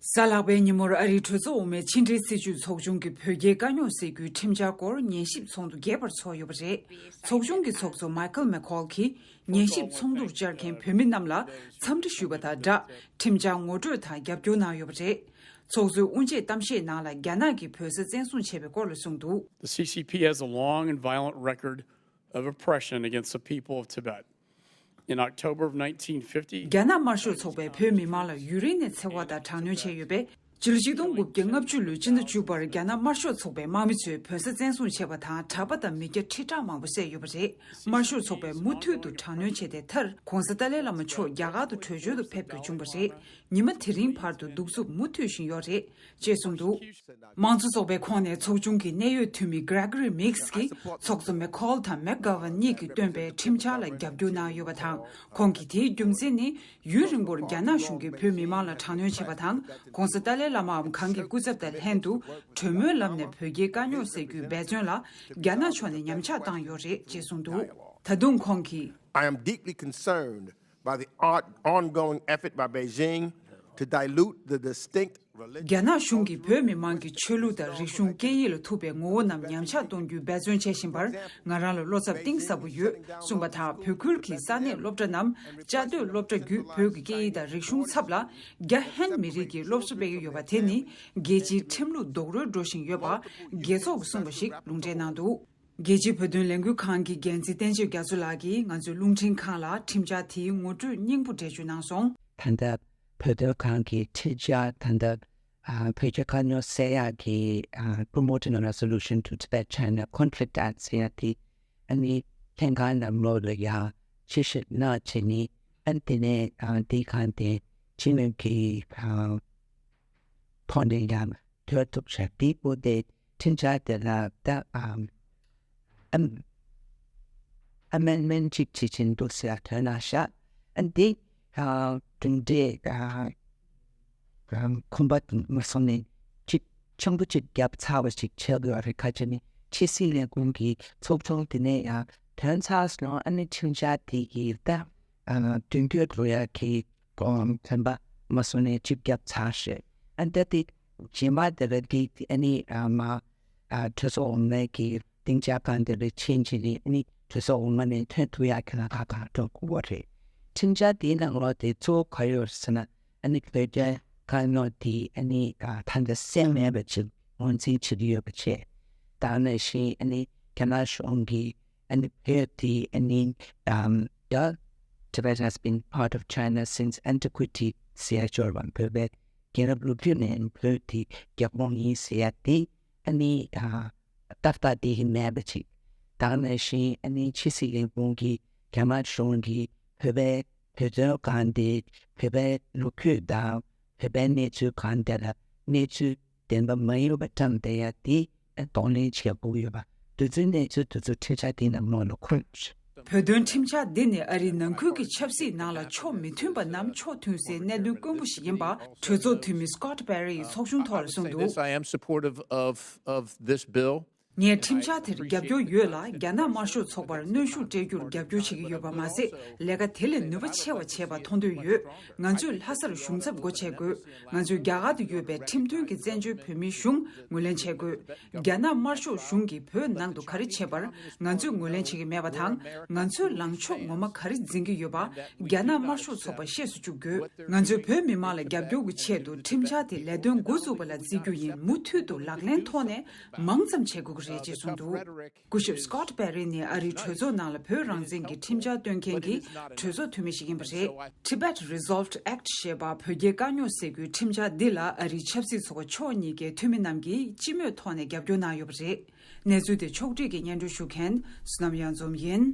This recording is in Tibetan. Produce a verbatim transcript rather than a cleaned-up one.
གཟའ་ལྷག་པའི་ཉིན་མོར་ཨ་རིའི་གྲོས་ཚོགས་འོག་མའི་ཕྱི་འབྲེལ་སྲིད་བྱུས་ཚོགས་ཆུང་གིས་བོད་རྒྱའི་དཀའ་རྙོག་སེལ་རྒྱུའི་ཁྲིམས་འཆར་སྐོར་ཉན་ཞིབ་ཚོགས་འདུ་རྒྱས་པར་ཚོགས་ཡོད་པ་རེད། ཚོགས་ཆུང་གི་ཚོགས་གཙོ་མའི་ཁལ་མེ་ཁོལ་གྱིས་ཉན་ཞིབ་ཚོགས་འདུར་བཅར་མཁན་བོད་མི་རྣམས་ལ་འཚམས་འདྲི་ཞུས་པ་དང་སྦྲགས་ཁྲིམས་འཆར་ངོ་སྤྲོད་དང་རྒྱབ་སྐྱོར་གནང་ཡོད་པ་རེད། ཚོགས་གཙོའི་དབུ་འབྱེད་གཏམ་བཤད་ནང་ལ་རྒྱ་ནག་གིས་བོད་ས་བཙན་བཟུང་བྱས་པའི་སྐོར་ལ་གསུངས་འདུག The C C P has a long and violent record of oppression against the people of Tibet. In October of nineteen fifty, རྒྱ་ནག་དམར་ཤོག་ཚོགས་པས་བོད་མི་མང་ལ་ཡུན་རིང་ནས་འཚེ་བ་དང་དྲག་གནོན་བྱས་ཡོད་པས། སྤྱི་ལོ་ཆིག་སྟོང་དགུ་བརྒྱ་ལྔ་བཅུ་ལོའི་སྤྱི་ཟླ་བཅུ་པར་རྒྱ་ནག་དམར་ཤོག་ཚོགས་པའི་དམག་མི་ཚོས་བོད་ས་བཙན་བཟུང་བྱས་པ་དང་གྲྭ་པ་དང་མི་སྐྱ་ཁྲི་ཕྲག་མང་པོ་བསད་ཡོད་པ་རེད། དམར་ཤོག་ཚོགས་པས་མུ་མཐུད་དུ་དྲག་གནོན་བྱས་ཏེ། མཐར་༧གོང་ས་ཏཱ་ལའི་བླ་མ་མཆོག་རྒྱ་གར་དུ་བྲོས་བྱོལ་དུ་ཕེབས་རྒྱུ་བྱུང་བ་རེད། ཉི་མ་དེ་རིང་བར་དུ་གདུག་རྩུབ་མུ་མཐུད་བཞིན་ཡོད་རེད། ཅེས་གསུངས་འདུག་དམངས་གཙོ་ཚོགས་པའི་ཁོངས་ནས་ཚོགས་ཆུང་གི་གནད་ཡོད་འཐུས་མི་Gregory Meeks གིས་ཚོགས་གཙོ་མེ་ཁོལ་དང་མེག་གྷ་ཝན་གཉིས་ཀྱིས་བཏོན་པའི་ཁྲིམས་འཆར་ལ་རྒྱབ་སྐྱོར་གནང་ཡོད་པ་དང་། ཁོང་གིས་དེའི་རྒྱུ་མཚན་ནི། ཡུན་རིང་པོར་རྒྱ་ནག་གཞུང་གིས་བོད་མི་མང་ལ་དྲག་གནོན་བྱས་པ་དང་། ༧གོང་ས་ཏཱ་ལའི་བླ་མའམ་གང་གི་སྐུ་ཚབ་དང་ལྷན་དུ་གྲོས་མོལ་ལམ་ནས་བོད་རྒྱའི་དཀའ་རྙོག་སེལ་རྒྱུའི་འབད་བརྩོན་ལ་རྒྱ་ནག་ཕྱོགས་ནས་ཉམས་ཆག་བཏང་ཡོད་རེད་ཅེས་གསུངས་འདུག་ད་དུང་ཁོང་གིས། I am deeply concerned by the on- ongoing effort by Beijing to dilute the distinct religious རྒྱ་ནག་གཞུང་གིས་བོད་མི་མང་གི་ཆོས་ལུགས་དང་རིག་གཞུང་སྐད་ཡིག་ལ་ཐུག་པའི་ངོ་བོ་རྣམས་ཉམས་ཆག་གཏོང་རྒྱུའི་འབད་བརྩོན་བྱེད་བཞིན་པར་ང་རང་ལ་བློ་འཚབ་གཏིང་ཟབ་པོ་ཡོད་གསུངས་པ་དང་། བོད་ཁུལ་གྱི་ས་གནས་སློབ་གྲྭ་རྣམས་བཅའ་སྡོད་སློབ་གྲྭ་བརྒྱུད་བོད་ཀྱི་སྐད་ཡིག་དང་རིག་གཞུང་ཚབ་ལ་རྒྱ་ཧན་མི་རིགས་ཀྱི་སློབ་གསོ་སྤེལ་གྱི་ཡོད་པ་དེ་ནི་རྒྱལ་སྤྱིའི་ཁྲིམས་ལུགས་རྡོག་རོལ་འགྲོ་བཞིན་ཡོད་པ་རྒྱལ་ཚོགས་ཀྱིས་གསུངས་པ་ཞིག་ལུང་འདྲེན་གནང་འདུག་རྒྱལ་སྤྱིའི་བོད་དོན་ལས་འགུལ་ཁང་གི་འགན་འཛིན་བསྟན་ཆོས་རྒྱ་མཚོ་ལགས་ཀྱིས་ང་ཚོའི་རླུང་འཕྲིན་ཁང་ལ་ཁྲིམས་འཆར་དེའི་ངོ་སྤྲོད་སྙིང་པོ་འགྲེལ་བརྗོད་གནང་སོང་། ད་ལྟ་བོད་དོན་ཁང་གི་ཁྲིམས་འཆར་ད་ལྟ་ཨ་བོད་རྒྱ་དཀའ་རྙོག་སེལ་ཡག་གི་ཨ་Promoting a Resolution to Tibet China Conflict Act ཟེར་ཡག་དེ་ཨ་ནི་ལྷན་ཁང་ནང་ལོགས་ལ་ཡང་ཕྱིར་བཤེར་གནང་བྱས་ནས། ཨ་ནི་དེ་ནས་ཨ་དེའི་ཁང་དེ་ཕྱི་ནང་གི་ཨ་ཐོག་ནས་ཡང་ཐོན་ཐུབ་ཤག་དེའི་སྐོར་དེ་ཁྲིམས་འཆར་དེ་ལ་ད་ཨམ་ཨམ་Amendment གཅིག་བྱེད་བཞིན་འདུག་ཟེར་ཐོན་གནང་ཤག་ཨ་འདི་ཨ་གྲུབ་འབྲས་ཨ་ཨ་གོམ་པ་མ་སོང་ནས་གཅིག་ཆེན་པོ་གཅིག་བརྒྱབ་ཚར་བ་ཞིག་ཆགས་ཡོད་རེད། ཁ་ཅིག་ནི་ཕྱི་སྲིད་ལས་ཁུངས་ཀྱི་ཚོགས་ཆུང་དེ་ནས་ཡང་ཐོན་ཚར་སོང་། ཨ་ནི་ཁྲིམས་འཆར་དེ་ཡིས་ད་ཨ་མདུན་སྐྱོད་འགྲོ་ཡག་གི་གོམ་ཐོན་པ་མ་སོང་ནས་གཅིག་བརྒྱབ་ཚར་རེད། ཨ་ད་དེ་རྗེས་མ་དེ་ལ་དེ་ཨ་ནི་ཨ་མ་ཨ་གྲོས་ཚོགས་འོག་མའི་གི་སྡིངས་ཆ་སྒང་དེ་ལ་ཕྱིན་བྱས་ནས་ཨ་ནི་གྲོས་ཚོགས་འོག་མ་ནས་ཐོན་ཐུབ་ཡག་གི་ལམ་ཁ་གང་འགྲོ་དགོས་པ་རེད། ཁྲིམས་འཆར་དེའི་ནང་ལོགས་དེ་གཙོ་བོ་ག་ཡོད་ཟེར་ན། ཨ་ནི་བོད་རྒྱའི་དཀའ་རྙོག་དེ་ཨ་ནི་ཨ་ད་ལྟ་སེལ་མེད་པ་ཅིག་ངོས་འཛིན་བྱེད་ཀྱི་ཡོད་པ་བྱས། ད་ནང་བཞིན་ཨ་ནི་རྒྱ་ནག་གཞུང་གིས་ཨ་ནི་བོད་དེ་ཨ་ནི་ཨམ་ད་Tibet has been part of China since antiquity ཟེར་ཡ་འབྱོར་བ་བོད་པའི་རྒྱལ་རབས་ལོ་རྒྱུས་ནས་བོད་དེ་རྒྱ་ཁོངས་ཡིན་ཟེར་ཡ་དེ་ཨ་ནི་ཨ་ཏག་ཏག་དེ་ཡིན་མེད་པ་ཅིག་ད་ནང་བཞིན་ཨ་ནི་ཕྱི་སྲིད་ལས་ཁུངས་ཀྱིས་རྒྱ་ནག་གཞུང་གིས་བོད་པའི་བོད་དོན་སྒང་དེ་བོད་པའི་ལོ་རྒྱུས་དང་བོད་པའི་གནས་ཚུལ་སྒང་དེ་ལ་གནས་ཚུལ་བདེན་པ་མ་ཡིན་པ་བཀྲམ་བསྡད་ཡ་དེ་གདོང་ལེན་བྱེད་དགོས་ཡོད་པ། དེ་ཚོའི་གནས་ཚུལ་དེ་ཚོ་ཁྲིམས་འཆར་དེའི་ནང་ལོགས་ལ་འཁོད་ཡོད། བོད་དོན་ཁྲིམས་འཆར་འདི་ནི་ཨ་རིའི་ནང་ཁུལ་གྱི་ཆབ་སྲིད་ནང་ལ་ཕྱོགས་མི་མཐུན་པ་རྣམས་ཕྱོགས་མཐུན་སའི་གནད་དོན་དཀོན་པོ་ཞིག་ཡིན་པ་གྲོས་ཚོགས་འཐུས་མི་Scott Perry ཡིས་ཚོགས་ཆུང་ཐོག་ལ་གསུངས་འདུག This, I am supportive of, of this bill. ངས་ཁྲིམས་འཆར་དེར་རྒྱབ་སྐྱོར་ཡོད་ལ། རྒྱ་ནག་དམར་ཤོག་ཚོགས་པར་གནོན་ཤུགས་སྤྲད་རྒྱུར་རྒྱབ་སྐྱོར་བྱེད་ཀྱི་ཡོད་པ་མ་ཟད། ལས་ཀ་དེ་ལས་ནུས་པ་ཆེ་བ་བྱས་པ་མཐོང་འདོད་ཡོད། ང་ཚོས་ལྷ་སར་གཞུང་ཚབ་སྒོ་ཕྱེ་དགོས། ང་ཚོས་རྒྱ་གར་དུ་ཡོད་པའི་ཁྲིམས་མཐུན་གྱི་བཙན་བྱོལ་བོད་མིའི་གཞུང་ངོས་ལེན་བྱེད་དགོས། རྒྱ་ནག་དམར་ཤོག་གཞུང་གིས་བོད་ནང་དུ་ག་རེ་བྱས་པར་ང་ཚོས་ངོས་ལེན་བྱེད་ཀྱི་མེད་པ་དང་། ང་ཚོའི་ལངས་ཕྱོགས་ངོ་མ་ག་རེ་འཛིན་གྱི་ཡོད་པ་རྒྱ་ནག་དམར་ཤོག་ཚོགས་པར་ཤེས་སུ་བཅུག་དགོས། ང་ཚོས་བོད་མི་མང་ལ་རྒྱབ་སྐྱོར་གྱི་ཆེད་དུ་ཁྲིམས་འཆར་དེ་ལས་དོན་འགོ་བཙུགས་པ་ལ་བརྩི་རྒྱུ་ཡིན། མུ་མཐུད་དུ་ལག་ལེན་ཐོག་ནས་མང་ཙམ་བྱེད་དགོས་ཀྱི་རེད་ཅེས་གསུངས་འདུག་སྐུ་ཞབས་Scott Perry ནི་ཨ་རིའི་གྲོས་ཚོགས་ནང་ལ་བོད་རང་བཙན་གྱི་ཁྲིམས་འཆར་བཏོན་མཁན་གྱི་གྲོས་ཚོགས་འཐུས་མི་ཞིག་ཡིན་པ་རེད། Tibet Resolved Act ཞེས་པ་བོད་རྒྱའི་དཀའ་རྙོག་སེལ་རྒྱུའི་ཁྲིམས་འཆར་འདི་ལ་ཨ་རིའི་ཆབ་སྲིད་ཚོགས་པ་ཕྱོགས་གཉིས་ཀའི་འཐུས་མི་རྣམས་ཀྱིས་སྤྱི་མོས་ཐོག་ནས་རྒྱབ་སྐྱོར་གནང་ཡོད་པ་རེད། གནས་ཚུལ་དེ་ཕྱོགས་སྒྲིག་གིས་སྙན་སྒྲོན་ཞུ་མཁན་བསོད་ནམས་གཡང་འཛོམས་ཡིན།